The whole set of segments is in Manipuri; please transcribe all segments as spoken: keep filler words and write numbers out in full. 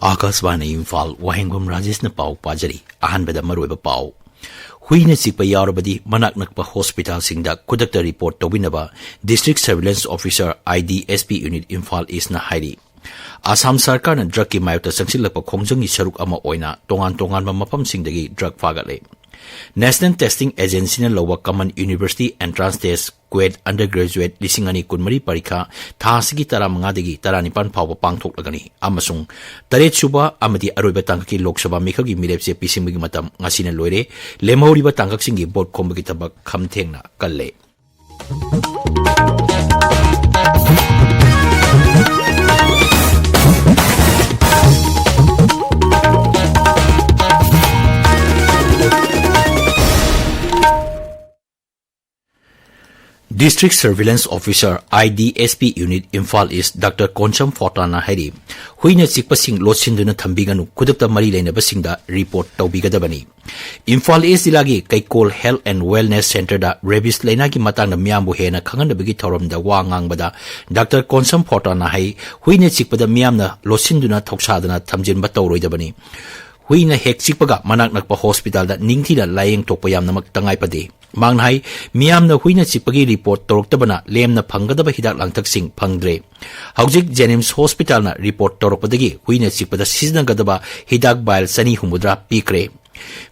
ꯑꯥꯀꯥꯁꯕꯥꯅꯤ ꯏꯝꯐꯥꯜ, ꯋꯥꯍꯦꯡꯕꯝ ꯔꯥꯖꯦꯁꯅ ꯄꯥꯎ ꯄꯥꯖꯔꯤ꯫ ꯑꯍꯥꯟꯕꯗ ꯃꯔꯨꯑꯣꯏꯕ ꯄꯥꯎ꯫ ꯍꯨꯏꯅ ꯆꯤꯛꯄ ꯌꯥꯎꯔꯕꯗꯤ ꯃꯅꯥꯛ ꯅꯛꯄ ꯍꯣꯁꯄꯤꯇꯥꯜꯁꯤꯡꯗ ꯈꯨꯗꯛꯇ ꯔꯤꯄꯣꯔꯠ ꯇꯧꯕꯤꯅꯕ District Surveillance Officer, I D S P Unit, Imphal ꯏꯁꯅ ꯍꯥꯏꯔꯤ꯫ ꯑꯁꯥꯝ ꯁꯔꯀꯥꯔꯅ ꯗ꯭ꯔꯒꯀꯤ ꯃꯥꯌꯣꯛꯇ ꯆꯪꯁꯤꯜꯂꯛꯄ ꯈꯣꯡꯖꯪꯒꯤ ꯁꯔꯨꯛ ꯑꯃ ꯑꯣꯏꯅ ꯇꯣꯉꯥꯟ ꯇꯣꯉꯥꯟꯕ ꯃꯐꯝꯁꯤꯡꯗꯒꯤ ꯗ꯭ꯔꯒ ꯐꯥꯒꯠꯂꯦ꯫ National Testing Agencyꯅ ꯂꯧꯕ Common University Entrance Test, ꯀ꯭ꯋꯦꯠ, Undergraduate ꯂꯤꯁꯤꯡ ꯑꯅꯤ ꯀꯨꯟꯃꯔꯤ ꯄꯔꯤꯈꯥ ꯊꯥ ꯑꯁꯤꯒꯤ ꯇꯔꯥꯃꯉꯥꯗꯒꯤ ꯇꯔꯥꯅꯤꯄꯥꯟ ꯐꯥꯎꯕ ꯄꯥꯡꯊꯣꯛꯂꯒꯅꯤ ꯑꯃꯁꯨꯡ ꯇꯔꯦꯠꯁꯨꯕ ꯑꯃꯗꯤ ꯑꯔꯣꯏꯕ ꯇꯥꯡꯀꯛꯀꯤ ꯂꯣꯛ ꯁꯚꯥ ꯃꯤꯈꯜꯒꯤ ꯃꯤꯔꯦꯞꯁꯦ ꯄꯤꯁꯤꯟꯕꯒꯤ ꯃꯇꯝ ꯉꯁꯤꯅ ꯂꯣꯏꯔꯦ꯫ ꯂꯦꯝꯍꯧꯔꯤꯕ ꯇꯥꯡꯀꯛꯁꯤꯡꯒꯤ ꯚꯣꯠ ꯈꯣꯝꯕꯒꯤ ꯊꯕꯛ ꯈꯝ ꯊꯦꯡꯅ ꯀꯜꯂꯦ꯫ District Surveillance Officer, I D S P Unit, Imphal east, doctor Konsam ꯐꯣꯇꯥꯅ ꯍꯥꯏꯔꯤ, ꯍꯨꯏꯅ ꯆꯤꯛꯄꯁꯤꯡ ꯂꯣꯠꯁꯤꯟꯗꯨꯅ ꯊꯝꯕꯤꯒꯅꯨ, ꯈꯨꯗꯛꯇ ꯃꯔꯤ ꯂꯩꯅꯕꯁꯤꯡꯗ ꯔꯤꯄꯣꯔꯠ ꯇꯧꯕꯤꯒꯗꯕꯅꯤ꯫ ꯏꯝꯐꯥꯜ ꯏꯁ ꯖꯤꯂꯥꯒꯤ ꯀꯩꯀꯣꯜ Health and Wellness Centreꯗ ꯔꯦꯕꯤꯁ ꯂꯩꯅꯥꯒꯤ ꯃꯇꯥꯡꯗ ꯃꯤꯌꯥꯝꯕꯨ ꯍꯦꯟꯅ ꯈꯪꯍꯟꯅꯕꯒꯤ ꯊꯧꯔꯝꯗ ꯋꯥ ꯉꯥꯡꯕꯗ ꯗꯥꯛꯇꯔ ꯀꯣꯟꯁꯝ ꯐꯣꯇꯥꯅ ꯍꯥꯏ, ꯍꯨꯏꯅ ꯆꯤꯛꯄꯗ ꯃꯤꯌꯥꯝꯅ ꯂꯣꯠꯁꯤꯟꯗꯨꯅ ꯊꯧꯁꯥꯗꯅ ꯊꯝꯖꯤꯟꯕ ꯇꯧꯔꯣꯏꯗꯕꯅꯤ꯫ ꯍꯨꯏꯅ ꯍꯦꯛ ꯆꯤꯛꯄꯒ ꯃꯅꯥꯛ ꯅꯛꯄ ꯍꯣꯁꯄꯤꯇꯥꯜꯗ ꯅꯤꯡꯊꯤꯅ ꯂꯥꯌꯦꯡ ꯊꯣꯛꯄ ꯌꯥꯝꯅꯃꯛ ꯇꯉꯥꯏ ꯐꯗꯦ꯫ ꯃꯍꯥꯛꯅ ꯍꯥꯏ, ꯃꯤꯌꯥꯝꯅ ꯍꯨꯏꯅ ꯆꯤꯛꯄꯒꯤ ꯔꯤꯄꯣꯔꯠ ꯇꯧꯔꯛꯇꯕꯅ ꯂꯦꯝꯅ ꯐꯪꯒꯗꯕ ꯍꯤꯗꯥꯛ ꯂꯥꯡꯊꯛꯁꯤꯡ ꯐꯪꯗ꯭ꯔꯦ꯫ ꯍꯧꯖꯤꯛ ꯖꯦꯅꯤꯝꯁ ꯍꯣꯁꯄꯤꯇꯥꯜꯅ ꯔꯤꯄꯣꯔꯠ ꯇꯧꯔꯛꯄꯗꯒꯤ ꯍꯨꯏꯅ ꯆꯤꯛꯄꯗ ꯁꯤꯖꯤꯟꯅꯒꯗꯕ ꯍꯤꯗꯥꯛ vial ꯆꯅꯤ ꯍꯨꯝꯐꯨꯇꯔꯥ ꯄꯤꯈ꯭ꯔꯦ꯫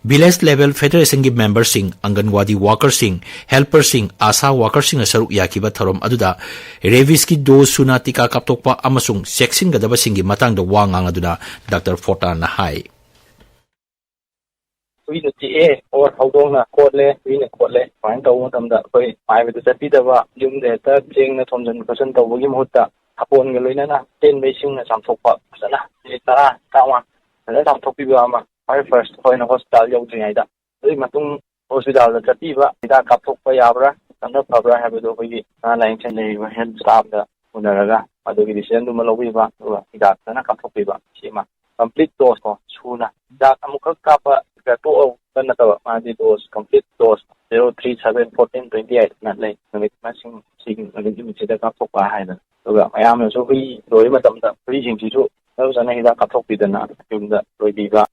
Village Level Federationꯒꯤ ꯃꯦꯝꯕꯔꯁꯤꯡ, ꯑꯪꯒꯟꯋꯥꯗꯤ ꯋꯥꯀꯔꯁꯤꯡ, ꯍꯦꯜꯄꯔꯁꯤꯡ, ꯑꯥꯁꯥ ꯋꯥꯀꯔꯁꯤꯡꯅ ꯁꯔꯨꯛ ꯌꯥꯈꯤꯕ ꯊꯧꯔꯝ ꯑꯗꯨꯗ ꯔꯦꯕꯤꯁꯀꯤ ꯗꯣꯁ ꯁꯨꯅ ꯇꯤꯀꯥ ꯀꯥꯞꯊꯣꯛꯄ ꯑꯃꯁꯨꯡ ꯆꯦꯛꯁꯤꯟꯒꯗꯕꯁꯤꯡꯒꯤ ꯃꯇꯥꯡꯗ ꯋꯥ ꯉꯥꯡꯂꯗꯨꯅ ꯗꯥꯛꯇꯔ ꯐꯣꯇꯥꯟꯅ ꯍꯥꯏ꯫ ꯍꯨꯏꯅ ꯆꯤꯛꯑꯦ ꯑꯣꯔ ꯍꯧꯗꯣꯡꯅ ꯈꯣꯠꯂꯦ, ꯍꯨꯏꯅ ꯈꯣꯠꯂꯦ, ꯁꯨꯃꯥꯏꯅ ꯇꯧꯕ ꯃꯇꯝꯗ ꯑꯩꯈꯣꯏ ꯃꯥꯏꯕꯗ ꯆꯠꯄꯤꯗꯕ, ꯌꯨꯝꯗ ꯍꯦꯛꯇ ꯆꯦꯡꯅ ꯊꯣꯝꯖꯤꯟ ꯈꯣꯠꯆꯤꯟ ꯇꯧꯕꯒꯤ ꯃꯍꯨꯠꯇ ꯁꯥꯄꯣꯟꯒ ꯂꯣꯏꯅꯅ ꯑꯇꯦꯟꯕ ꯏꯁꯤꯡꯅ ꯆꯥꯝꯊꯣꯛꯄ, ꯐꯖꯅ ꯃꯤꯅꯤꯠ ꯇꯔꯥ, ꯇꯔꯥꯃꯉꯥ ꯐꯖꯅ ꯆꯥꯝꯊꯣꯛꯄꯤꯕ ꯑꯃ, ꯈ꯭ꯋꯥꯏ ꯐꯥꯔꯁ ꯑꯩꯈꯣꯏꯅ ꯍꯣꯁꯄꯤꯇꯥꯜ ꯌꯧꯗ꯭ꯔꯤꯉꯩꯗ꯫ ꯑꯗꯨꯒꯤ ꯃꯇꯨꯡ ꯍꯣꯁꯄꯤꯇꯥꯜꯗ ꯆꯠꯄꯤꯕ, ꯍꯤꯗꯥꯛ ꯀꯥꯞꯊꯣꯛꯄ ꯌꯥꯕ꯭ꯔꯥ, ꯀꯔꯝꯅ ꯐꯕ꯭ꯔꯥ ꯍꯥꯏꯕꯗꯨ ꯑꯩꯈꯣꯏꯒꯤ ꯑꯅꯥ ꯂꯥꯏꯌꯦꯡ ꯁꯪ ꯂꯩꯔꯤꯕ ꯍꯦꯜꯊ ꯁ꯭ꯇꯥꯐꯇ ꯎꯅꯔꯒ ꯑꯗꯨꯒꯤ ꯗꯤꯁꯤꯖꯟꯗꯨꯃ ꯂꯧꯕꯤꯕ, ꯑꯗꯨꯒ ꯍꯤꯗꯥꯛ ꯐꯖꯅ ꯀꯥꯞꯊꯣꯛꯄꯤꯕ, ꯁꯤꯃ ꯀꯝꯄ꯭ꯂꯤꯠ ꯗꯣꯁ ꯀꯣ, ꯁꯨꯅ꯫ ꯍꯤꯗꯥꯛ ꯑꯃꯨꯛꯈꯛ ꯀꯥꯞꯄ ꯇꯣꯛꯑꯒ ꯅꯠꯇꯕ, ꯃꯥꯗꯤ dose, complete dose, zero three seven fourteen twenty eight ꯅ ꯂꯩ꯫ ꯅꯨꯃꯤꯠ ꯃꯁꯤꯡ, ꯁꯤꯒꯤ ꯅꯨꯃꯤꯠ, ꯅꯨꯃꯤꯠꯁꯤꯗ ꯀꯥꯞꯊꯣꯛꯄ ꯍꯥꯏꯗꯅ꯫ ꯑꯗꯨꯒ ꯃꯌꯥꯝꯅꯁꯨ ꯍꯨꯏ ꯂꯣꯏꯕ ꯃꯇꯝꯗ ꯍꯨꯏꯁꯤꯡꯁꯤꯁꯨ ꯏꯍꯧꯖꯅ ꯍꯤꯗꯥꯛ ꯀꯥꯞꯊꯣꯛꯄꯤꯗꯅ ꯌꯨꯝꯗ ꯂꯣꯏꯕꯤꯕ꯫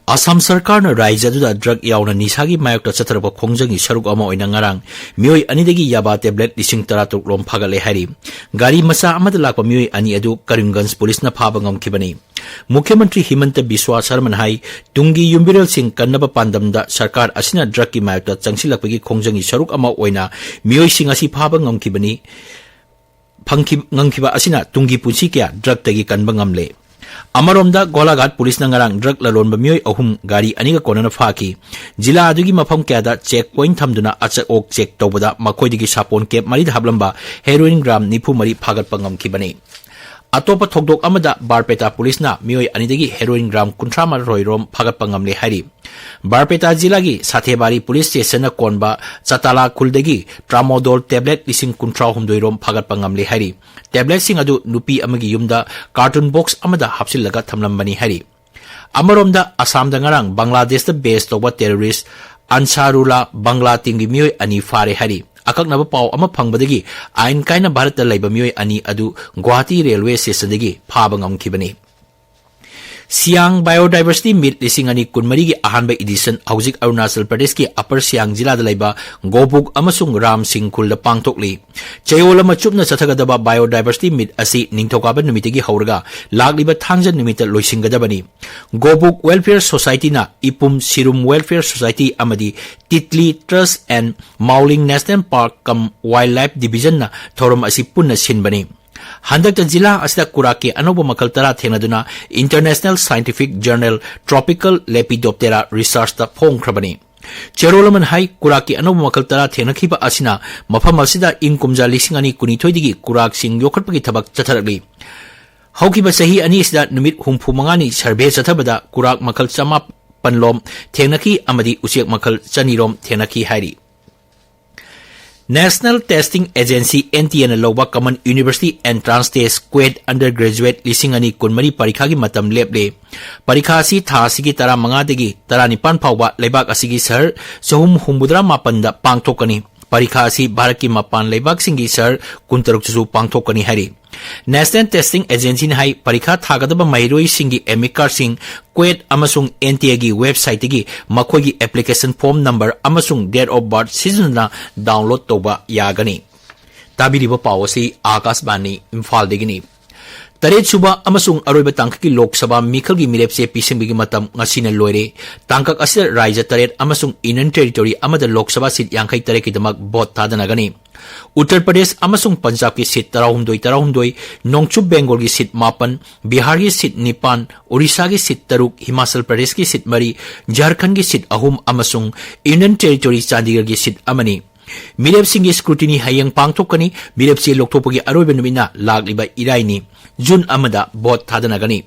ꯑꯁꯥꯝ ꯁꯔꯀꯥꯔꯅ ꯔꯥꯖ꯭ꯌ ꯑꯗꯨꯗ ꯗ꯭ꯔꯒ ꯌꯥꯎꯅ ꯅꯤꯁꯥꯒꯤ ꯃꯥꯌꯣꯛꯇ ꯆꯠꯊꯔꯛꯄ ꯈꯣꯡꯖꯪꯒꯤ ꯁꯔꯨꯛ ꯑꯃ ꯑꯣꯏꯅ ꯉꯔꯥꯡ ꯃꯤꯑꯣꯏ ꯑꯅꯤꯗꯒꯤ ꯌꯥꯕꯥ ꯇꯦꯕ꯭ꯂꯦꯠ ꯂꯤꯁꯤꯡ ꯇꯔꯥ ꯇꯔꯨꯛ ꯔꯣꯝ ꯐꯥꯒꯠꯂꯦ ꯍꯥꯏꯔꯤ꯫ ꯒꯥꯔꯤ ꯃꯆꯥ ꯑꯃꯗ ꯂꯥꯛꯄ ꯃꯤꯑꯣꯏ ꯑꯅꯤ ꯑꯗꯨ ꯀꯔꯤꯝꯒꯟꯖ ꯄꯨꯂꯤꯁꯅ ꯐꯥꯕ ꯉꯝꯈꯤꯕꯅꯤ꯫ ꯃꯨꯈ꯭ꯌ ꯃꯟꯇ꯭ꯔꯤ ꯍꯤꯃꯟꯇ ꯕꯤꯁ꯭ꯋꯥ ꯁꯔꯃꯅ ꯍꯥꯏ, ꯇꯨꯡꯒꯤ ꯌꯨꯝꯕꯤꯔꯦꯜꯁꯤꯡ ꯀꯟꯅꯕ ꯄꯥꯟꯗꯝꯗ ꯁꯔꯀꯥꯔ ꯑꯁꯤꯅ ꯗ꯭ꯔꯒꯀꯤ ꯃꯥꯌꯣꯛꯇ ꯆꯪꯁꯤꯜꯂꯛꯄꯒꯤ ꯈꯣꯡꯖꯪꯒꯤ ꯁꯔꯨꯛ ꯑꯃ ꯑꯣꯏꯅ ꯃꯤꯑꯣꯏꯁꯤꯡ ꯑꯁꯤ ꯐꯥꯕ ꯉꯝꯈꯤꯕꯅꯤ꯫ ꯐꯪꯈꯤ-, ꯉꯝꯈꯤꯕ ꯑꯁꯤꯅ ꯇꯨꯡꯒꯤ ꯄꯨꯟꯁꯤ ꯀꯌꯥ ꯗ꯭ꯔꯒꯇꯒꯤ ꯀꯟꯕ ꯉꯝꯂꯦ꯫ ꯑꯃꯔꯣꯝꯗ, ꯒꯣꯂꯥꯘꯥꯠ ꯄꯨꯂꯤꯁꯅ ꯉꯔꯥꯡ ꯗ꯭ꯔꯒ ꯂꯂꯣꯟꯕ ꯃꯤꯑꯣꯏ ꯑꯍꯨꯝ ꯒꯥꯔꯤ ꯑꯅꯤꯒ ꯀꯣꯟꯅꯅ ꯐꯥꯈꯤ꯫ ꯖꯤꯂꯥ ꯑꯗꯨꯒꯤ ꯃꯐꯝ ꯀꯌꯥꯗ ꯆꯦꯛ ꯄꯣꯏꯟꯠ ꯊꯝꯗꯨꯅ ꯑꯆꯛ ꯑꯣꯛ ꯆꯦꯛ ꯇꯧꯕꯗ ꯃꯈꯣꯏꯗꯒꯤ ꯁꯥꯄꯣꯟ ꯀꯦꯞ ꯃꯔꯤꯗ ꯍꯥꯞꯂꯝꯕ ꯍꯦꯔꯣꯏꯟ ꯒ꯭ꯔꯥꯝ ꯅꯤꯐꯨ ꯃꯔꯤ ꯐꯥꯒꯠꯄ ꯉꯝꯈꯤꯕꯅꯤ꯫ ꯑꯇꯣꯞꯄ ꯊꯧꯗꯣꯛ ꯑꯃꯗ, ꯕꯥꯔꯄꯦꯇꯥ ꯄꯨꯂꯤꯁꯅ ꯃꯤꯑꯣꯏ ꯑꯅꯤꯗꯒꯤ ꯍꯦꯔꯣꯏꯟ ꯒ꯭ꯔꯥꯝ ꯀꯨꯟꯊ꯭ꯔꯥ ꯃꯥꯊꯣꯏ ꯔꯣꯝ ꯐꯥꯒꯠꯄ ꯉꯝꯂꯦ ꯍꯥꯏꯔꯤ꯫ ꯕꯥꯔꯄꯦꯇꯥ ꯖꯤꯂꯥꯒꯤ ꯁꯥꯊꯦꯕꯥꯔꯤ ꯄꯨꯂꯤꯁ ꯁ꯭ꯇꯦꯁꯟꯅ ꯀꯣꯟꯕ ꯆꯇꯥꯂꯥ ꯈꯨꯜꯗꯒꯤ ꯇ꯭ꯔꯥꯃꯣꯗꯣꯜ ꯇꯦꯕ꯭ꯂꯦꯠ ꯂꯤꯁꯤꯡ ꯀꯨꯟꯊ꯭ꯔꯥ ꯍꯨꯝꯗꯣꯏ ꯔꯣꯝ ꯐꯥꯒꯠꯄ ꯉꯝꯂꯦ ꯍꯥꯏꯔꯤ꯫ ꯇꯦꯕ꯭ꯂꯦꯠꯁꯤꯡ ꯑꯗꯨ ꯅꯨꯄꯤ ꯑꯃꯒꯤ ꯌꯨꯝꯗ ꯀꯥꯔꯇꯨꯟ ꯕꯣꯛꯁ ꯑꯃꯗ ꯍꯥꯞꯆꯤꯜꯂꯒ ꯊꯝꯂꯝꯕꯅꯤ ꯍꯥꯏꯔꯤ꯫ ꯑꯃꯔꯣꯝꯗ, ꯑꯁꯥꯝꯗ ꯉꯔꯥꯡ ꯕꯪꯒ꯭ꯂꯥꯗꯦꯁꯇ ꯕꯦꯁ ꯇꯧꯕ ꯇꯦꯔꯣꯔꯤꯁ ꯑꯟꯁꯥꯔꯨꯂꯥ ꯕꯪꯒ꯭ꯂꯥ ꯇꯤꯝꯒꯤ ꯃꯤꯑꯣꯏ ꯑꯅꯤ ꯐꯥꯔꯦ ꯍꯥꯏꯔꯤ꯫ ꯑꯀꯛꯅꯕ ꯄꯥꯎ ꯑꯃ ꯐꯪꯕꯗꯒꯤ ꯑꯥꯏꯟ ꯀꯥꯏꯅ ꯚꯥꯔꯠꯇ ꯂꯩꯕ ꯃꯤꯑꯣꯏ ꯑꯅꯤ ꯑꯗꯨ ꯒꯨꯋꯥꯍꯥꯇꯤ ꯔꯦꯜꯋꯦ ꯁ꯭ꯇꯦꯁꯟꯗꯒꯤ ꯐꯥꯕ ꯉꯝꯈꯤꯕꯅꯤ꯫ ꯁꯤꯌꯥꯡ ꯕꯥꯏꯑꯣꯗꯥꯏꯚꯔꯁꯤꯇꯤ ꯃꯤꯠ ꯂꯤꯁꯤꯡ ꯑꯅꯤ ꯀꯨꯟꯃꯔꯤꯒꯤ ꯑꯍꯥꯟꯕ ꯏꯗꯤꯁꯟ ꯍꯧꯖꯤꯛ ꯑꯔꯨꯅꯥꯆꯜ ꯄ꯭ꯔꯗꯦꯁꯀꯤ ꯑꯄꯔ ꯁꯤꯌꯥꯡ ꯖꯤꯂꯥꯗ ꯂꯩꯕ ꯒꯣꯕꯨꯛ ꯑꯃꯁꯨꯡ ꯔꯥꯝ ꯁꯤꯡ ꯈꯨꯜꯗ ꯄꯥꯡꯊꯣꯛꯂꯤ꯫ ꯆꯌꯣꯜ ꯑꯃ ꯆꯨꯞꯅ ꯆꯠꯊꯒꯗꯕ ꯕꯥꯏꯑꯣꯗꯥꯏꯚꯔꯁꯤꯇꯤ ꯃꯤꯠ ꯑꯁꯤ ꯅꯤꯡꯊꯧꯀꯥꯕ ꯅꯨꯃꯤꯠꯇꯒꯤ ꯍꯧꯔꯒ ꯂꯥꯛꯂꯤꯕ ꯊꯥꯡꯖ ꯅꯨꯃꯤꯠꯇ ꯂꯣꯏꯁꯤꯟꯒꯗꯕꯅꯤ꯫ ꯒꯣꯕꯨꯛ ꯋꯦꯜꯐꯤꯌꯔ ꯁꯣꯁꯥꯏꯇꯤꯅ ꯏꯄꯨꯝ ꯁꯤꯔꯨꯝ ꯋꯦꯜꯐꯤꯌꯔ ꯁꯣꯁꯥꯏꯇꯤ ꯑꯃꯗꯤ Titli trust and Mouling national park cum wild life ꯗꯤꯚꯤꯖꯟꯅ ꯊꯧꯔꯝ ꯑꯁꯤ ꯄꯨꯟꯅ ꯁꯤꯟꯕꯅꯤ꯫ ꯍꯟꯗꯛꯇ ꯖꯤꯂꯥ ꯑꯁꯤꯗ ꯀꯨꯔꯥꯛꯀꯤ ꯑꯅꯧꯕ ꯃꯈꯜ ꯇꯔꯥ ꯊꯦꯡꯅꯗꯨꯅ ꯏꯟꯇꯔꯅꯦꯁꯅꯦꯜ ꯁꯥꯏꯟꯇꯤꯐꯤꯛ ꯖꯔꯅꯦꯜ ꯇ꯭ꯔꯣꯄꯤꯀꯦꯜ ꯂꯦꯄꯤꯗꯣꯞꯇꯦꯔꯥ ꯔꯤꯁꯔꯆꯇ ꯐꯣꯡꯈ꯭ꯔꯕꯅꯤ꯫ ꯆꯦꯔꯣꯜ ꯑꯃꯅ ꯍꯥꯏ, ꯀꯨꯔꯥꯛꯀꯤ ꯑꯅꯧꯕ ꯃꯈꯜ ꯇꯔꯥ ꯊꯦꯡꯅꯈꯤꯕ ꯑꯁꯤꯅ ꯃꯐꯝ ꯑꯁꯤꯗ ꯏꯪ ꯀꯨꯝꯖꯥ ꯂꯤꯁꯤꯡ ꯑꯅꯤ ꯀꯨꯟꯅꯤꯊꯣꯏꯗꯒꯤ ꯀꯨꯔꯥꯛꯁꯤꯡ ꯌꯣꯛꯈꯠꯄꯒꯤ ꯊꯕꯛ ꯆꯠꯊꯔꯛꯂꯤ꯫ ꯍꯧꯈꯤꯕ ꯆꯍꯤ ꯑꯅꯤ ꯑꯁꯤꯗ ꯅꯨꯃꯤꯠ ꯍꯨꯝꯐꯨ ꯃꯉꯥꯅꯤ ꯁꯔꯚꯦ ꯆꯠꯊꯕꯗ ꯀꯨꯔꯥꯛ ꯃꯈꯜ ꯆꯃꯥꯄꯟ ꯂꯣꯝ ꯊꯦꯡꯅꯈꯤ ꯑꯃꯗꯤ ꯎꯆꯦꯛ ꯃꯈꯜ ꯆꯅꯤ ꯔꯣꯝ ꯊꯦꯡꯅꯈꯤ ꯍꯥꯏꯔꯤ꯫ National Testing Agency, NTAꯅ ꯂꯧꯕ Common University Entrance Test, ꯀ꯭ꯋꯦꯠ, Undergraduate ꯂꯤꯁꯤꯡ ꯑꯅꯤ ꯀꯨꯟꯃꯔꯤ ꯄꯔꯤꯈꯥꯒꯤ ꯃꯇꯝ ꯂꯦꯞꯂꯦ꯫ ꯄꯔꯤꯈꯥ ꯑꯁꯤ ꯊꯥ ꯑꯁꯤꯒꯤ ꯇꯔꯥꯃꯉꯥꯗꯒꯤ ꯇꯔꯥꯅꯤꯄꯥꯟ ꯐꯥꯎꯕ ꯂꯩꯕꯥꯛ ꯑꯁꯤꯒꯤ ꯁꯍꯔ ꯆꯍꯨꯝ ꯍꯨꯝꯐꯨꯇꯔꯥ ꯃꯥꯄꯟꯗ ꯄꯥꯡꯊꯣꯛꯀꯅꯤ꯫ ꯄꯔꯤꯈꯥ ꯑꯁꯤ ꯚꯥꯔꯠꯀꯤ ꯃꯄꯥꯟ ꯂꯩꯕꯥꯛꯁꯤꯡꯒꯤ ꯁꯍꯔ ꯀꯨꯟꯇꯔꯨꯛꯇꯁꯨ ꯄꯥꯡꯊꯣꯛꯀꯅꯤ ꯍꯥꯏꯔꯤ꯫ National Testing Agencyꯅ ꯍꯥꯏ, ꯄꯔꯤꯈꯥ ꯊꯥꯒꯗꯕ ꯃꯍꯩꯔꯣꯏꯁꯤꯡꯒꯤ admit cardꯁꯤꯡ, ꯀ꯭ꯋꯦꯠ ꯑꯃꯁꯨꯡ NTA ꯒꯤ websiteꯇꯒꯤ ꯃꯈꯣꯏꯒꯤ application form number ꯑꯃꯁꯨꯡ date of birth ꯁꯤꯖꯤꯟꯅꯗꯨꯅ download ꯇꯧꯕ ꯌꯥꯒꯅꯤ꯫ ꯇꯥꯕꯤꯔꯤꯕ ꯄꯥꯎ ꯑꯁꯤ ꯑꯥꯀꯥꯁꯕꯥꯅꯤ ꯏꯝꯐꯥꯜꯗꯒꯤꯅꯤ꯫ ꯇꯔꯦꯠ ꯁꯨꯕ ꯑꯃꯁꯨꯡ ꯑꯔꯣꯏꯕ ꯇꯥꯡꯀꯛꯀꯤ ꯂꯣꯛ ꯁꯚꯥ ꯃꯤꯈꯜꯒꯤ ꯃꯤꯔꯦꯞ ꯆꯦ ꯄꯤꯁꯤꯟꯕꯒꯤ ꯃꯇꯝ ꯉꯁꯤꯅ ꯂꯣꯏꯔꯦ꯫ ꯇꯥꯡꯀꯛ ꯑꯁꯤꯗ ꯔꯥꯖ꯭ꯌ ꯇꯔꯦꯠ ꯑꯃꯁꯨꯡ Union Territory ꯑꯃꯗ ꯂꯣꯛ ꯁꯚꯥ seat ꯌꯥꯡꯈꯩ ꯇꯔꯦꯠꯀꯤꯗꯃꯛ vote ꯊꯥꯗꯅꯒꯅꯤ꯫ ꯎꯠꯇꯔ ꯄ꯭ꯔꯗꯦꯁ ꯑꯃꯁꯨꯡ ꯄꯟꯖꯥꯕꯀꯤ seat ꯇꯔꯥꯍꯨꯝꯗꯣꯏ ꯇꯔꯥꯍꯨꯝꯗꯣꯏ, ꯅꯣꯡꯆꯨꯞ ꯕꯦꯡꯒꯣꯜꯒꯤ seat ꯃꯥꯄꯟ, ꯕꯤꯍꯥꯔꯒꯤ seat ꯅꯤꯄꯥꯟ, ꯑꯣꯔꯤꯁꯥꯒꯤ seat ꯇꯔꯨꯛ, ꯍꯤꯃꯥꯆꯜ ꯄ꯭ꯔꯗꯦꯁꯀꯤ seat ꯃꯔꯤ, ꯖꯥꯔꯈꯟꯒꯤ seat ꯑꯍꯨꯝ ꯑꯃꯁꯨꯡ Union Territory ꯆꯥꯟꯗꯤꯒꯔꯒꯤ seat ꯑꯃꯅꯤ꯫ ꯃꯤꯔꯦꯞꯁꯤꯡꯒꯤ scrutiny ꯍꯌꯦꯡ ꯄꯥꯡꯊꯣꯛꯀꯅꯤ꯫ ꯃꯤꯔꯦꯞ ꯆꯦ ꯂꯧꯊꯣꯛꯄꯒꯤ ꯑꯔꯣꯏꯕ ꯅꯨꯃꯤꯠꯅ ꯂꯥꯛꯂꯤꯕ ꯏꯔꯥꯏꯅꯤ, ꯖꯨꯟ ꯑꯃꯗ vote ꯊꯥꯗꯅꯒꯅꯤ꯫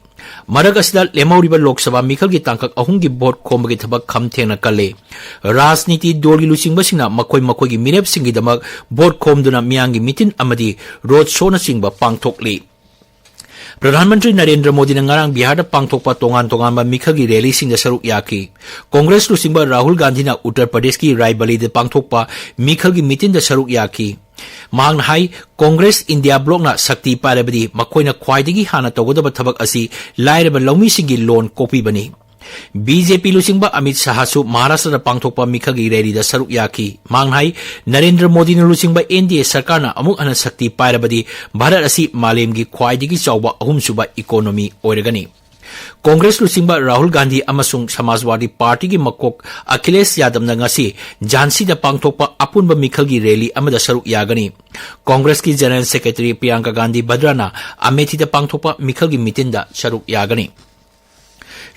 ꯃꯔꯛ ꯑꯁꯤꯗ ꯂꯦꯝꯍꯧꯔꯤꯕ ꯂꯣꯛ ꯁꯚꯥ ꯃꯤꯈꯜꯒꯤ ꯇꯥꯡꯀꯛ ꯑꯍꯨꯝꯒꯤ vote ꯈꯣꯝꯕꯒꯤ ꯊꯕꯛ ꯈꯝ ꯊꯦꯡꯅ ꯀꯜꯂꯤ꯫ ꯔꯥꯖꯅꯤꯇꯤ ꯗꯣꯜꯒꯤ ꯂꯨꯆꯤꯡꯕꯁꯤꯡꯅ ꯃꯈꯣꯏ ꯃꯈꯣꯏꯒꯤ ꯃꯤꯔꯦꯞꯁꯤꯡꯒꯤꯗꯃꯛ vote ꯈꯣꯝꯗꯨꯅ ꯃꯤꯌꯥꯝꯒꯤ meeting ꯑꯃꯗꯤ road showꯅꯆꯤꯡꯕ ꯄꯥꯡꯊꯣꯛꯂꯤ꯫ ꯄ꯭ꯔꯙꯥꯟ ꯃꯟꯇ꯭ꯔꯤ ꯅꯔꯦꯟꯗ꯭ꯔ ꯃꯣꯗꯤꯅ ꯉꯔꯥꯡ ꯕꯤꯍꯥꯔꯗ ꯄꯥꯡꯊꯣꯛꯄ ꯇꯣꯉꯥꯟ ꯇꯣꯉꯥꯟꯕ ꯃꯤꯈꯜꯒꯤ rallyꯁꯤꯡꯗ ꯁꯔꯨꯛ ꯌꯥꯈꯤ꯫ ꯀꯣꯡꯒ꯭ꯔꯦꯁ ꯂꯨꯆꯤꯡꯕ ꯔꯥꯍꯨꯜ ꯒꯥꯟꯙꯤꯅ ꯎꯠꯇꯔ ꯄ꯭ꯔꯗꯦꯁꯀꯤ ꯔꯥꯏꯕꯂꯤꯗ ꯄꯥꯡꯊꯣꯛꯄ ꯃꯤꯈꯜꯒꯤ meetingꯗ ꯁꯔꯨꯛ ꯌꯥꯈꯤ꯫ ꯃꯍꯥꯛꯅ ꯍꯥꯏ, ꯀꯣꯡꯒ꯭ꯔꯦꯁ ꯏꯟꯗꯤꯌꯥ ꯕ꯭ꯂꯣꯛꯅ ꯁꯛꯇꯤ ꯄꯥꯏꯔꯕꯗꯤ ꯃꯈꯣꯏꯅ ꯈ꯭ꯋꯥꯏꯗꯒꯤ ꯍꯥꯟꯅ ꯇꯧꯒꯗꯕ ꯊꯕꯛ ꯑꯁꯤ ꯂꯥꯏꯔꯕ ꯂꯧꯃꯤꯁꯤꯡꯒꯤ ꯂꯣꯟ ꯀꯣꯛꯄꯤꯕꯅꯤ꯫ BJP ꯂꯨꯆꯤꯡꯕ ꯑꯃꯤꯠ ꯁꯥꯍꯁꯨ ꯃꯍꯥꯔꯥꯁꯇ꯭ꯔꯗ ꯄꯥꯡꯊꯣꯛꯄ ꯃꯤꯈꯜꯒꯤ rallyꯗ ꯁꯔꯨꯛ ꯌꯥꯈꯤ꯫ ꯃꯍꯥꯛꯅ ꯍꯥꯏ, ꯅꯔꯦꯟꯗ꯭ꯔ ꯃꯣꯗꯤꯅ ꯂꯨꯆꯤꯡꯕ NDA ꯁꯔꯀꯥꯔꯅ ꯑꯃꯨꯛ ꯍꯟꯅ ꯁꯛꯇꯤ ꯄꯥꯏꯔꯕꯗꯤ ꯚꯥꯔꯠ ꯑꯁꯤ ꯃꯥꯂꯦꯝꯒꯤ ꯈ꯭ꯋꯥꯏꯗꯒꯤ ꯆꯥꯎꯕ ꯑꯍꯨꯝꯁꯨꯕ economy ꯑꯣꯏꯔꯒꯅꯤ꯫ ꯀꯣꯡꯒ꯭ꯔꯦꯁ ꯂꯨꯆꯤꯡꯕ ꯔꯥꯍꯨꯜ ꯒꯥꯟꯙꯤ ꯑꯃꯁꯨꯡ ꯁꯃꯥꯖꯋꯥꯗꯤ ꯄꯥꯔꯇꯤꯒꯤ ꯃꯀꯣꯛ ꯑꯈꯤꯂꯦꯁ ꯌꯥꯗꯕꯅ ꯉꯁꯤ ꯖꯥꯟꯁꯤꯗ ꯄꯥꯡꯊꯣꯛꯄ ꯑꯄꯨꯟꯕ ꯃꯤꯈꯜꯒꯤ rally ꯑꯃꯗ ꯁꯔꯨꯛ ꯌꯥꯒꯅꯤ꯫ ꯀꯣꯡꯒ꯭ꯔꯦꯁꯀꯤ General Secretary ꯄ꯭ꯔꯤꯌꯥꯡꯀꯥ ꯒꯥꯟꯙꯤ ꯚꯗ꯭ꯔꯥꯅ ꯑꯃꯦꯊꯤꯗ ꯄꯥꯡꯊꯣꯛꯄ ꯃꯤꯈꯜꯒꯤ meetingꯗ ꯁꯔꯨꯛ ꯌꯥꯒꯅꯤ꯫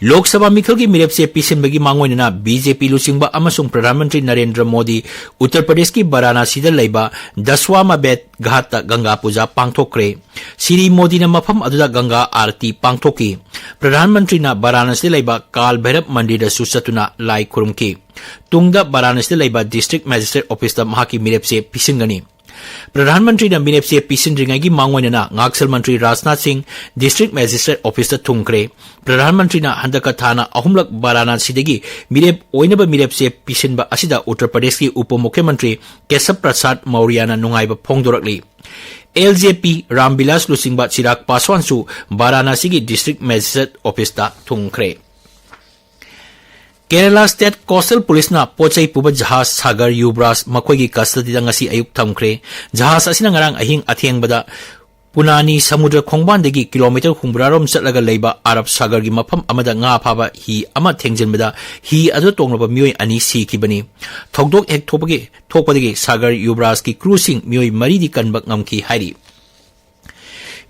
ꯂꯣꯛ ꯁꯚꯥ ꯃꯤꯈꯜꯒꯤ ꯃꯤꯔꯦꯞ ꯆꯦ ꯄꯤꯁꯤꯟꯕꯒꯤ ꯃꯥꯡꯑꯣꯏꯅꯅ BJP ꯂꯨꯆꯤꯡꯕ ꯑꯃꯁꯨꯡ ꯄ꯭ꯔꯙꯥꯟ ꯃꯟꯇ꯭ꯔꯤ ꯅꯔꯦꯟꯗ꯭ꯔ ꯃꯣꯗꯤ ꯎꯠꯇꯔ ꯄ꯭ꯔꯗꯦꯁꯀꯤ ꯕꯔꯥꯅꯥꯁꯤꯗ ꯂꯩꯕ ꯗꯁꯋꯥꯃꯥꯕꯦꯠ ꯘꯥꯠꯇ ꯒꯪꯒꯥ ꯄꯨꯖꯥ ꯄꯥꯡꯊꯣꯛꯈ꯭ꯔꯦ꯫ ꯁ꯭ꯔꯤ ꯃꯣꯗꯤꯅ ꯃꯐꯝ ꯑꯗꯨꯗ ꯒꯪꯒꯥ ꯑꯥꯔꯇꯤ ꯄꯥꯡꯊꯣꯛꯈꯤ꯫ ꯄ꯭ꯔꯙꯥꯟ ꯃꯟꯇ꯭ꯔꯤꯅ ꯕꯔꯥꯅꯥꯁꯤꯗ ꯂꯩꯕ ꯀꯥꯜ ꯚꯩꯔꯕ ꯃꯟꯗꯤꯔꯗꯁꯨ ꯆꯠꯇꯨꯅ ꯂꯥꯏ ꯈꯨꯔꯨꯝꯈꯤ꯫ ꯇꯨꯡꯗ ꯕꯔꯥꯅꯥꯁꯤꯗ ꯂꯩꯕ district magistrate officeꯇ ꯃꯍꯥꯛꯀꯤ ꯃꯤꯔꯦꯞ ꯆꯦ ꯄꯤꯁꯤꯟꯒꯅꯤ꯫ ꯄ꯭ꯔꯙꯥꯟ ꯃꯟꯇ꯭ꯔꯤꯅ ꯃꯤꯔꯦꯞꯁꯦ ꯄꯤꯁꯤꯟꯗ꯭ꯔꯤꯉꯩꯒꯤ ꯃꯥꯡꯑꯣꯏꯅꯅ ꯉꯥꯛꯁꯦꯜ ꯃꯟꯇ꯭ꯔꯤ ꯔꯥꯖꯅꯥꯊ ꯁꯤꯡ ꯗꯤꯁꯇ꯭ꯔꯤꯛ ꯃꯦꯖꯤꯁꯇ꯭ꯔꯦꯠ ꯑꯣꯐꯤꯁꯇ ꯊꯨꯡꯈ꯭ꯔꯦ꯫ ꯄ꯭ꯔꯙꯥꯟ ꯃꯟꯇ꯭ꯔꯤꯅ ꯍꯟꯗꯛꯀ ꯊꯥꯅ ꯑꯍꯨꯝꯂꯛ ꯕꯥꯔꯥꯅꯥꯁꯤꯗꯒꯤ ꯃꯤꯔꯦꯞ ꯑꯣꯏꯅꯕ ꯃꯤꯔꯦꯞꯁꯦ ꯄꯤꯁꯤꯟꯕ ꯑꯁꯤꯗ ꯎꯠꯇꯔ ꯄ꯭ꯔꯗꯦꯁꯀꯤ ꯎꯄ ꯃꯨꯈ꯭ꯌ ꯃꯟꯇ꯭ꯔꯤ ꯀꯦꯁꯕ ꯄ꯭ꯔꯁꯥꯗ ꯃꯧꯔꯤꯌꯥꯅ ꯅꯨꯡꯉꯥꯏꯕ ꯐꯣꯡꯗꯣꯔꯛꯂꯤ꯫ ꯑꯦꯜ ꯖꯦ ꯄꯤ ꯔꯥꯝ ꯕꯤꯂꯥꯁ ꯂꯨꯆꯤꯡꯕ ꯆꯤꯔꯥꯒ ꯄꯥꯁꯋꯥꯟꯁꯨ ꯕꯥꯔꯥꯅꯥꯁꯤꯒꯤ ꯗꯤꯁꯇ꯭ꯔꯤꯛ ꯃꯦꯖꯤꯁꯇ꯭ꯔꯦꯠ ꯑꯣꯐꯤꯁꯇ ꯊꯨꯡꯈ꯭ꯔꯦ꯫ ꯀꯦꯔꯂꯥ ꯁ꯭ꯇꯦꯠ ꯀꯣꯁꯇꯦꯜ ꯄꯨꯂꯤꯁꯅ ꯄꯣꯠ ꯆꯩ ꯄꯨꯕ ꯖꯍꯥꯖ ꯁꯥꯒꯔ ꯌꯨꯕ꯭ꯔꯥꯖ ꯃꯈꯣꯏꯒꯤ ꯀꯁꯇꯗꯤꯗ ꯉꯁꯤ ꯑꯌꯨꯛ ꯊꯝꯈ꯭ꯔꯦ꯫ ꯖꯍꯥꯖ ꯑꯁꯤꯅ ꯉꯔꯥꯡ ꯑꯍꯤꯡ ꯑꯊꯦꯡꯕꯗ ꯄꯨꯅꯥꯅꯤ ꯁꯃꯨꯗ꯭ꯔ ꯈꯣꯡꯕꯥꯟꯗꯒꯤ ꯀꯤꯂꯣꯃꯤꯇꯔ ꯍꯨꯝꯐꯨꯇꯔꯥꯔꯣꯝ ꯆꯠꯂꯒ ꯂꯩꯕ ꯑꯔꯕ ꯁꯥꯒꯔꯒꯤ ꯃꯐꯝ ꯑꯃꯗ ꯉꯥ ꯐꯥꯕ ꯍꯤ ꯑꯃ ꯊꯦꯡꯖꯤꯟꯕꯗ ꯍꯤ ꯑꯗꯨ ꯇꯣꯡꯂꯕ ꯃꯤꯑꯣꯏ ꯑꯅꯤ ꯁꯤꯈꯤꯕꯅꯤ꯫ ꯊꯧꯗꯣꯛ ꯍꯦꯛ ꯊꯣꯛꯄꯒꯤ, ꯊꯣꯛꯄꯗꯒꯤ ꯁꯥꯒꯔ ꯌꯨꯕ꯭ꯔꯥꯖꯀꯤ ꯀ꯭ꯔꯨꯁꯤꯡ ꯃꯤꯑꯣꯏ ꯃꯔꯤꯗꯤ ꯀꯟꯕ ꯉꯝꯈꯤ ꯍꯥꯏꯔꯤ꯫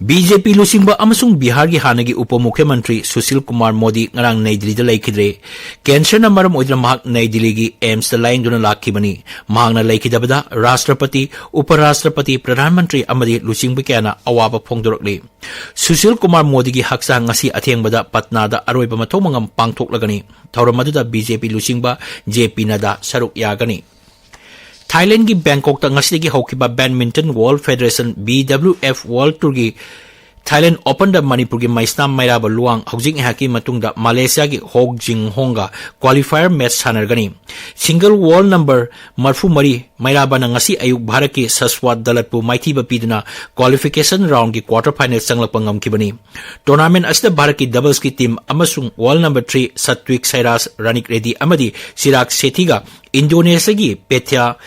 ꯕꯤ ꯖꯦ ꯄꯤ ꯂꯨꯆꯤꯡꯕ ꯑꯃꯁꯨꯡ ꯕꯤꯍꯥꯔꯒꯤ ꯍꯥꯟꯅꯒꯤ ꯎꯄ ꯃꯨꯈ꯭ꯌ ꯃꯟꯇ꯭ꯔꯤ ꯁꯨꯁꯤꯜ ꯀꯨꯃꯥꯔ ꯃꯣꯗꯤ ꯉꯔꯥꯡ ꯅꯩ ꯗꯤꯜꯂꯤꯗ ꯂꯩꯈꯤꯗ꯭ꯔꯦ꯫ ꯀꯦꯟꯁꯔꯅ ꯃꯔꯝ ꯑꯣꯏꯗꯨꯅ ꯃꯍꯥꯛ ꯅꯩ ꯗꯤꯜꯂꯤꯒꯤ ꯑꯦꯝꯁꯇ ꯂꯥꯌꯦꯡꯗꯨꯅ ꯂꯥꯛꯈꯤꯕꯅꯤ꯫ ꯃꯍꯥꯛꯅ ꯂꯩꯈꯤꯗꯕꯗ ꯔꯥꯁꯇ꯭ꯔꯄꯇꯤ, ꯎꯄ ꯔꯥꯁꯇ꯭ꯔꯄꯇꯤ, ꯄ꯭ꯔꯙꯥꯟ ꯃꯟꯇ꯭ꯔꯤ ꯑꯃꯗꯤ ꯂꯨꯆꯤꯡꯕ ꯀꯌꯥꯅ ꯑꯋꯥꯕ ꯐꯣꯡꯗꯣꯔꯛꯂꯤ꯫ ꯁꯨꯁꯤꯜ ꯀꯨꯃꯥꯔ ꯃꯣꯗꯤꯒꯤ ꯍꯛꯆꯥꯡ ꯉꯁꯤ ꯑꯊꯦꯡꯕꯗ ꯄꯠꯅꯥꯗ ꯑꯔꯣꯏꯕ ꯃꯊꯧ ꯃꯉꯝ ꯄꯥꯡꯊꯣꯛꯂꯒꯅꯤ꯫ ꯊꯧꯔꯝ ꯑꯗꯨꯗ ꯕꯤ ꯖꯦ ꯄꯤ ꯂꯨꯆꯤꯡꯕ ꯖꯦ ꯄꯤ ꯅꯗꯥ ꯁꯔꯨꯛ ꯌꯥꯒꯅꯤ꯫ ꯊꯥꯏꯂꯦꯟꯗꯒꯤ ꯕꯦꯡꯀꯣꯛꯇ ꯉꯁꯤꯗꯒꯤ ꯍꯧꯈꯤꯕ Badminton World Federation, B W F, World Tourꯒꯤ ꯊꯥꯏꯂꯦꯟꯗ ꯑꯣꯄꯟꯗ ꯃꯅꯤꯄꯨꯔꯒꯤ ꯃꯩꯁꯅꯥꯝ ꯃꯩꯔꯥꯕ ꯂꯨꯋꯥꯡ ꯍꯧꯖꯤꯛ ꯉꯥꯏꯍꯥꯛꯀꯤ ꯃꯇꯨꯡꯗ ꯃꯂꯦꯁꯤꯌꯥꯒꯤ ꯍꯣꯛ ꯖꯤꯡ ꯍꯣꯡꯒ qualifier match ꯁꯥꯟꯅꯔꯒꯅꯤ꯫ Single world number ꯃꯔꯤꯐꯨ ꯃꯔꯤ ꯃꯩꯔꯥꯕꯅ ꯉꯁꯤ ꯑꯌꯨꯛ ꯚꯥꯔꯠꯀꯤ ꯁꯁꯋꯥꯠ ꯗꯂꯠꯄꯨ ꯃꯥꯏꯊꯤꯕ ꯄꯤꯗꯨꯅ qualification roundꯒꯤ quarter final ꯆꯪꯂꯛꯄ ꯉꯝꯈꯤꯕꯅꯤ꯫ Tournament ꯑꯁꯤꯗ ꯚꯥꯔꯠꯀꯤ doublesꯀꯤ team ꯑꯃꯁꯨꯡ world number three ꯁꯠꯋꯤꯛ ꯁꯥꯏꯔꯥꯖ, ꯔꯥꯅꯤꯛ ꯔꯦꯗꯤ ꯑꯃꯗꯤ ꯆꯤꯔꯥꯒ ꯁꯦꯊꯤꯒ ꯏꯟꯗꯣꯅꯦꯁꯤꯌꯥꯒꯤ ꯄꯦꯊ꯭ꯌꯥ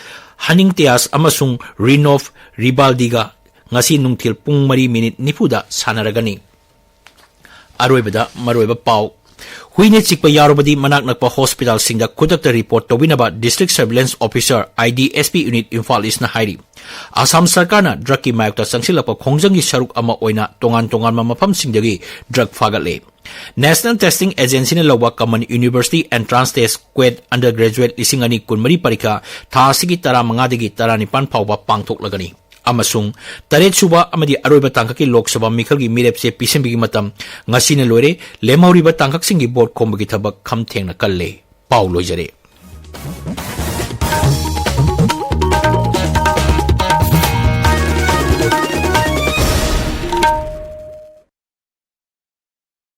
ꯍꯅꯤꯡꯇꯤꯌꯥꯁ ꯑꯃꯁꯨꯡ ꯔꯤꯅꯣꯐ ꯔꯤꯕꯥꯜꯗꯤꯒ ꯉꯁꯤ ꯅꯨꯡꯊꯤꯜ ꯄꯨꯡ ꯃꯔꯤ ꯃꯤꯅꯤꯠ ꯅꯤꯐꯨꯗ ꯁꯥꯟꯅꯔꯒꯅꯤ꯫ ꯑꯔꯣꯏꯕꯗ ꯃꯔꯨꯑꯣꯏꯕ ꯄꯥꯎ꯫ ꯍꯨꯏꯅ ꯆꯤꯛꯄ ꯌꯥꯎꯔꯕꯗꯤ ꯃꯅꯥꯛ ꯅꯛꯄ ꯍꯣꯁꯄꯤꯇꯥꯜꯁꯤꯡꯗ ꯈꯨꯗꯛꯇ report ꯇꯧꯕꯤꯅꯕ District Surveillance Officer, I D S P Unit, Imphal Eastꯅ ꯍꯥꯏꯔꯤ꯫ ꯑꯁꯥꯝ ꯁꯔꯀꯥꯔꯅ drugꯀꯤ ꯃꯥꯌꯣꯛꯇ ꯆꯪꯁꯤꯜꯂꯛꯄ ꯈꯣꯡꯖꯪꯒꯤ ꯁꯔꯨꯛ ꯑꯃ ꯑꯣꯏꯅ ꯇꯣꯉꯥꯟ ꯇꯣꯉꯥꯟꯕ ꯃꯐꯝꯁꯤꯡꯗꯒꯤ drug ꯐꯥꯒꯠꯂꯦ꯫ National Testing Agencyꯅ ꯂꯧꯕ Common University Entrance Test, CUET, undergraduate ꯂꯤꯁꯤꯡ ꯑꯅꯤ ꯀꯨꯟꯃꯔꯤ ꯄꯔꯤꯈꯥ ꯊꯥ ꯑꯁꯤꯒꯤ ꯇꯔꯥꯃꯉꯥꯗꯒꯤ ꯇꯔꯥꯅꯤꯄꯥꯟ ꯐꯥꯎꯕ ꯄꯥꯡꯊꯣꯛꯂꯒꯅꯤ꯫ ꯑꯃꯁꯨꯡ ꯇꯔꯦꯠꯁꯨꯕ ꯑꯃꯗꯤ ꯑꯔꯣꯏꯕ ꯇꯥꯡꯀꯛꯀꯤ ꯂꯣꯛ ꯁꯚꯥ ꯃꯤꯈꯜꯒꯤ ꯃꯤꯔꯦꯞꯁꯦ ꯄꯤꯁꯤꯟꯕꯒꯤ ꯃꯇꯝ ꯉꯁꯤꯅ ꯂꯣꯏꯔꯦ꯫ ꯂꯦꯝꯍꯧꯔꯤꯕ ꯇꯥꯡꯀꯛꯁꯤꯡꯒꯤ vote ꯈꯣꯝꯕꯒꯤ ꯊꯕꯛ ꯈꯝ ꯊꯦꯡꯅ ꯀꯜꯂꯦ꯫ ꯄꯥꯎ ꯂꯣꯏꯖꯔꯦ꯫